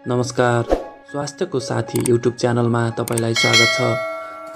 नमस्कार। स्वास्थ्यको साथी युट्युब च्यानलमा तपाईलाई स्वागत छ।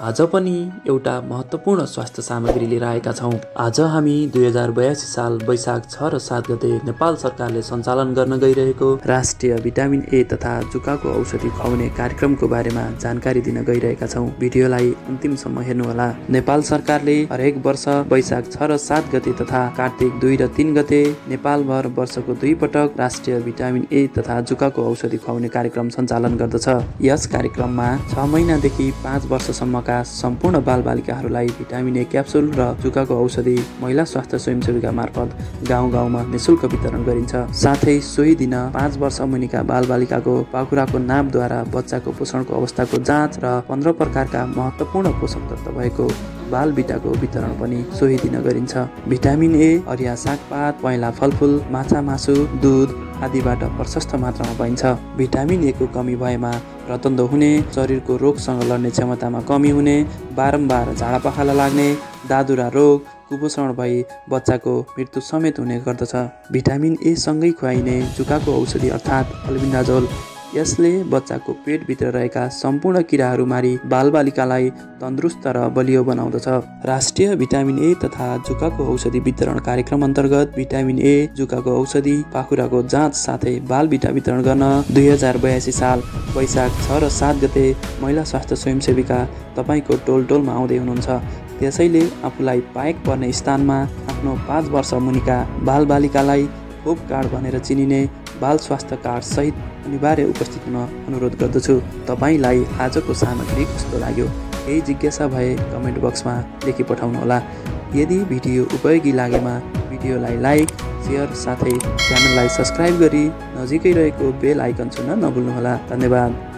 आज पनि एउटा महत्त्वपूर्ण स्वास्थ्य सामग्री लिएर आएका छौँ। आज हामी 2082 साल वैशाख 6 र 7 गते नेपाल सरकारले सञ्चालन गर्न गइरहेको राष्ट्रिय भिटामिन ए तथा जुकाको औषधि खुवाउने कार्यक्रमको बारेमा जानकारी दिन गइरहेका छौँ। भिडियोलाई अन्तिमसम्म हेर्नुहोला। नेपाल सरकारले हरेक वर्ष वैशाख 6 र 7 गते तथा कार्तिक 2 र 3 गते नेपालभर वर्षको 2 पटक राष्ट्रिय भिटामिन ए तथा जुकाको औषधि खुवाउने कार्यक्रम सञ्चालन गर्दछ। यस कार्यक्रममा 6 महिनादेखि 5 वर्षसम्मका सम्पूर्ण बालबालिकाहरूलाई भिटामिन ए क्याप्सुल र जुकाको औषधि महिला स्वास्थ्य स्वयंसेविका मार्फत गाउँ-गाउँमा निशुल्क वितरण गरिन्छ। साथै सोही दिन 5 वर्ष मुनिका बालबालिकाको पाखुराको नापद्वारा बच्चाको पोषणको अवस्थाको जाँच र 15 प्रकारका महत्त्वपूर्ण पोषक तत्त्व भएको बालबिटाको वितरण पनि सोही दिन गरिन्छ। भिटामिन ए हरिया सागपात, पहेँला फलफुल, माछा मासु, दुध आदिबाट प्रशस्त मात्रामा पाइन्छ। भिटामिन ए को कमी भएमा रतन्धो हुने, शरीरको रोगसँग लड्ने क्षमतामा कमी हुने, बारम्बार झाडापखाला लाग्ने, दादुरा रोग, कुपोषण भई बच्चाको मृत्यु समेत हुने गर्दछ। भिटामिन ए सँगै खुवाइने जुकाको औषधि अर्थात् अल्बेन्डाजोल, यसले बच्चाको पेटभित्र रहेका सम्पूर्ण किराहरू मारी बालबालिकालाई तन्दुरुस्त र बलियो बनाउँदछ। राष्ट्रिय भिटामिन ए तथा जुकाको औषधि वितरण कार्यक्रम अन्तर्गत भिटामिन ए, जुकाको औषधि, पाखुराको जाँच साथै बालबिटा वितरण गर्न 2082 साल वैशाख 6 र 7 गते महिला स्वास्थ्य स्वयंसेविका तपाईँको टोलमा आउँदै हुनुहुन्छ। त्यसैले आफूलाई पाएक पर्ने स्थानमा आफ्नो 5 वर्ष मुनिका बालबालिकालाई खोप कार्ड भनेर चिनिने बाल स्वास्थ्य कार्ड सहित अनिवार्य उपस्थित हुन अनुरोध गर्दछु। तपाईलाई आजको सामग्री कस्तो लाग्यो? केही जिज्ञासा भए कमेन्ट बक्समा लेखी पठाउनुहोला। यदि भिडियो उपयोगी लागेमा भिडियोलाई लाइक, सेयर साथै च्यानललाई सब्स्क्राइब गरी नजिकै रहेको बेल आइकन छुन नभुल्नुहोला। धन्यवाद।